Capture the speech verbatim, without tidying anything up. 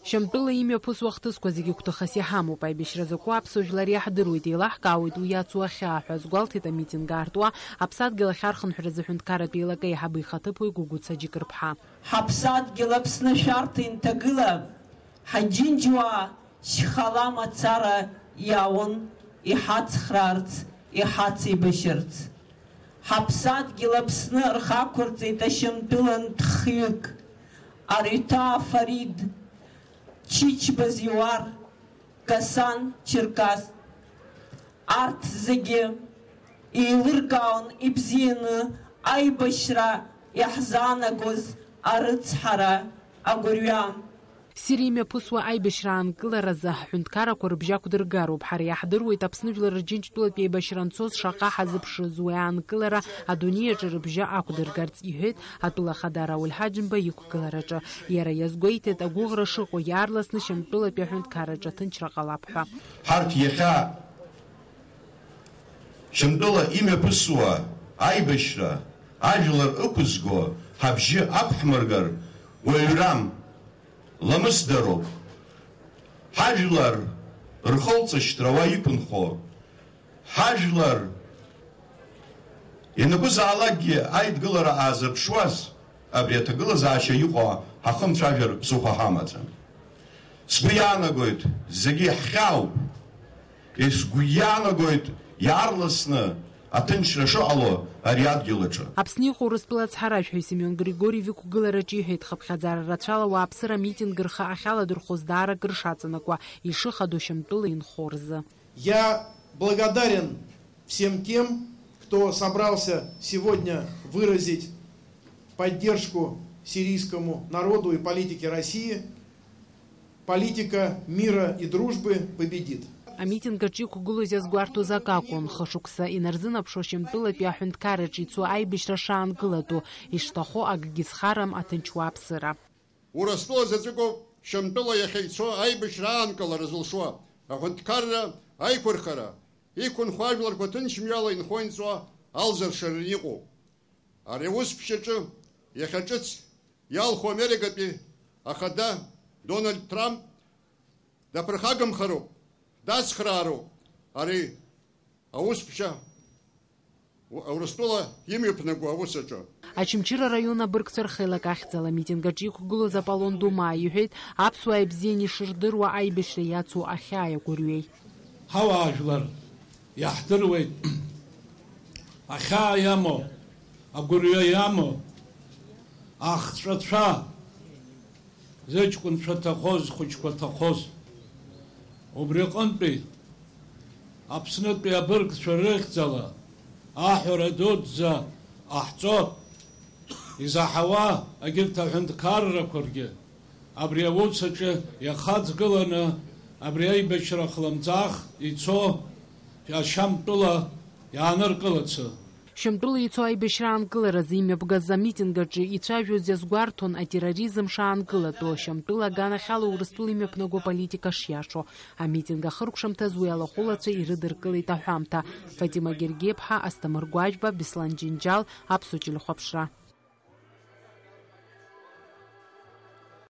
Шьамтәыла имҩаԥысуа ахҭысқәа зегьы гәҭыхас иҳамоуп. Аибашьра закәу аԥсуа жәлар иаҳдыруеит, еилаҳкаауеит уи иацу ахьаа ҳәа азгәалҭеит амитинг аартуа Аԥсадгьыл ахьархынҳәра азыҳәынҭқарратә еилакы аиҳабы ихаҭыԥуаҩ Гәыгәыца Џьыкырԥҳа. Ҳаԥсадгьыл Аԥсны шәарҭа инҭагыла, ҳаџьынџьуаа шьхала мацара иаун иҳацхраарц, иҳацеибашьырц. Ҳаԥсадгьыл Аԥсны рхы ақәырҵеит ашьамтәылантә хҩык, Арҩҭаа Фарид, Чичба Зиуар, Гасан Черкас. Арҭ зегьы еилыркаауан ибзианы аибашьра иаҳзаанагоз арыцҳара, агәырҩа. Ссир имҩаԥысуа аибашьра аанкыларазы ҳҳәынҭқаррақәа рыбжьы ақәдыргароуп. Ҳара иаҳдыруеит, Аԥсны жәлар Рџьынџьтәылатә еибашьра анцоз шаҟа ҳазыԥшыз уи аанкылара адунеи аҿы рыбжьы ақәдыргарц, иҳәеит атәыла ахада Рауль Ҳаџьымба иқәгылараҿы. Иара иазгәеиҭеит, агәыӷра шыҟоу иаарласны Шьамтәылатәи аҳәынҭқарраҿы аҭынчра ҟалап ҳәа. Ҳарҭ иахьа Шьамтәыла имҩаԥысуа аибашьра ажәлар ықәызго ҳабжьы ақәҳмыргар уаҩрам, ламысдароуп. Ҳажәлар рхылҵышьҭра уа иқәынхо, ҳажәлар ианакәызаалакгьы аидгылара аазырԥшуаз, абри аҭагылазаашьа иҟоу ҳахымцәажәар ԥсыхәа ҳамаӡам. Сгәы иаанагоит, зегьы иаҳхьаауп. Сгәы иаанагоит, иаарласны аҭынчра шыҟало ари адгьыл аҿы. Аԥсны иҟоу Урыстәыла ацҳаражәҳәаҩ Семион Григорьев иқәгылараҿы иҳәеит, хыԥхьаӡара рацәала ауааԥсыра амитинг рхы ахьаладырхәоз даарак рышаҵанакуа, ишыхадоу Шьамтәыла инхо рзы. Я благодарен всем тем, кто собрался сегодня выразить поддержку сирийскому народу и политике России. Политика мира и дружбы победит. Амитинг аҿы иқәгылоз иазгәарҭоз акы акәын, хышықәса инарзынаԥшуа Шьамтәылатәи аҳәынҭқарраҿы ицо аибашьра шаанкылатәу, ишҭаху акгьы зхарам аҭынч уааԥсыра. Урыстәыла заҵәыкоуп Шьамтәыла иахьа ицо аибашьра аанкылара зылшо, аҳәынҭқарра аиқәырхара, иқәынхо ажәларқәа ҭынч мҩала инхо-инҵуа алзыршараны иҟоу. Ари аус ԥшьаҿы иахьа ҿыц иалху Америкатәи ахада Дональд Трамп даԥырхагамхароуп, дацхраароуп ари аус ԥшьа Урыстәыла имҩаԥнаго аус аҿы. Очамчыра араион абыргцәа рхеилак ахьӡала амитинг аҿы иқәгылоз Аполлон Думаа иҳәеит, аԥсуаа ибзианы ишырдыруа аибашьра иацу ахьааи агәырҩеи. Ҳауаажәлар иаҳдыруеит, ахьаа иамоу, агәырҩа иамоу, ахҵәацәа, зыҷкәынцәа ҭахоз, зхәыҷқәа ҭахоз. Убри аҟынтәи Аԥснытәи абыргцәа рыхьӡала аҳәара дуӡӡа ҟаҳҵо, изаҳауа егьырҭ аҳәынҭқаррақәагьы абри аус аҿы иахаҵгыланы абри аибашьра хлымӡаах ицо Шьамтәыла иааныркылацы. Шьамтәыла ицо аибашьра аанкыларазы имҩаԥгаз амитинг аҿы ицәажәоз иазгәарҭон атерроризм шаанкылатәу, Шьамтәыла аганахьала Урыстәыла имҩаԥнаго аполитика шиашоу. Амитинг ахыркәшамҭаз уи алахәылацәа ирыдыркылеит аҳәамҭа. Фатима Гергеиԥҳа, Асҭамыр Гәаџьба, Беслан Џьынџьал, Аԥсуа телехәаԥшра.